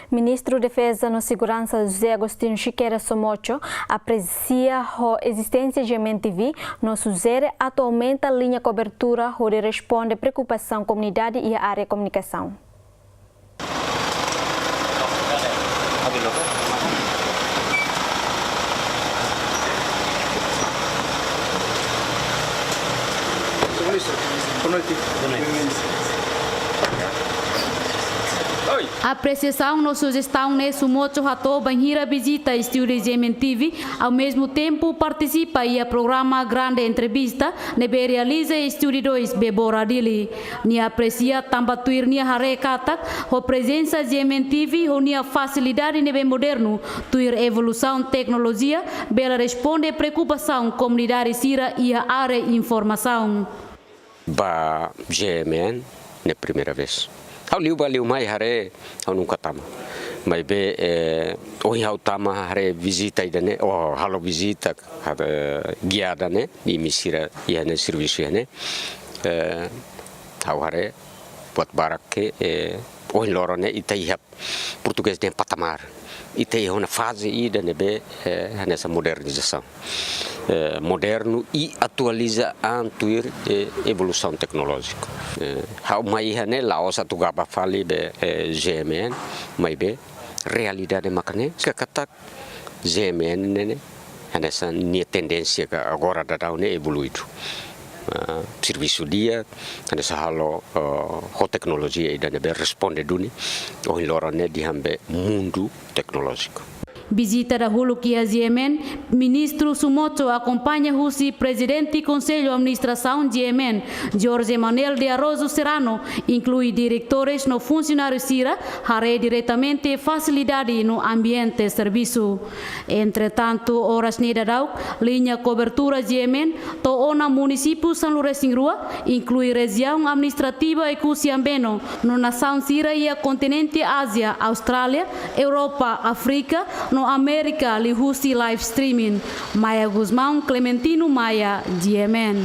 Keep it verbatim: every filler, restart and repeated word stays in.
Ministru Defeza no Seguransa José Agostinho Sequeira Somocho apresia ho ezisténsia GMN TV no sujere atu aumenta liña kobertura hodi responde preokupasaun komunidade iha área komunikasaun. Apresiasaun no sujestaun ne'e Somocho hato'o bainhira vizita estúdiu GMN TV, ao mesmo tempo partisipa iha programa Grande Entrevista ne'ebé realiza iha estúdiu dois Bebora Dili. Nia apresia tanba tuir nia haree katak ho prezensa GMN TV ho nia fasilidade ne'ebé modernu, tuir evolusaun teknolojia, bele responde preokupasaun komunidade sira iha área informasaun. Ba GMN ne'e primeira vez. Ha'u liu bá liu mai haree, ha'u nunka tama. Maibé, eh, ohin ha'u tama haree vizita ida-ne'e, oh, halo vizita, haree giada ne'e, imi sira iha ne'e servisu iha ne'e. Eh, ha'u haree buat barak ke, eh, ohin loron ne'e ita iha portugés dehan patamar. Ita iha ona faze ida ne'ebé, eh, hanesan modernizasaun. Eh, modernu i atualiza an tuir, eh, evolusaun teknolójika. Eh, ha'u mai iha ne'e la'ós atu gaba fali be, eh, GMN, maibé realidade maka ne'e, se katak GMN ne'e ne'e, hanesan nia tendénsia ka agora daudaun ne'e evoluídu. Ah, servisu di'ak, hanesan halo, ah, ho teknolojia ida ne'ebé responde duni, ohin loron ne'e dehan be mundu teknolójiku. Vizita dahuluk iha GMN, Ministru Somocho akompaña husi Prezidente Konsellu Administrasaun GMN, Jorge Manuel de Araújo Serrano, inklui diretores no funsionáriu sira, haree diretamente fasilidade no ambiente servisu. Entretantu, oras ne'e daudaun, liña kobertura GMN to'o ona munisípiu sanulu-resin-rua, inklui rejiaun administrativa Oekusi Ambeno, no nasaun sira iha kontinente Ázia, Austrália, Europa, Áfrika, no Amérika liuhusi live streaming. Maia Gusmão, Clementino Maia, GMN.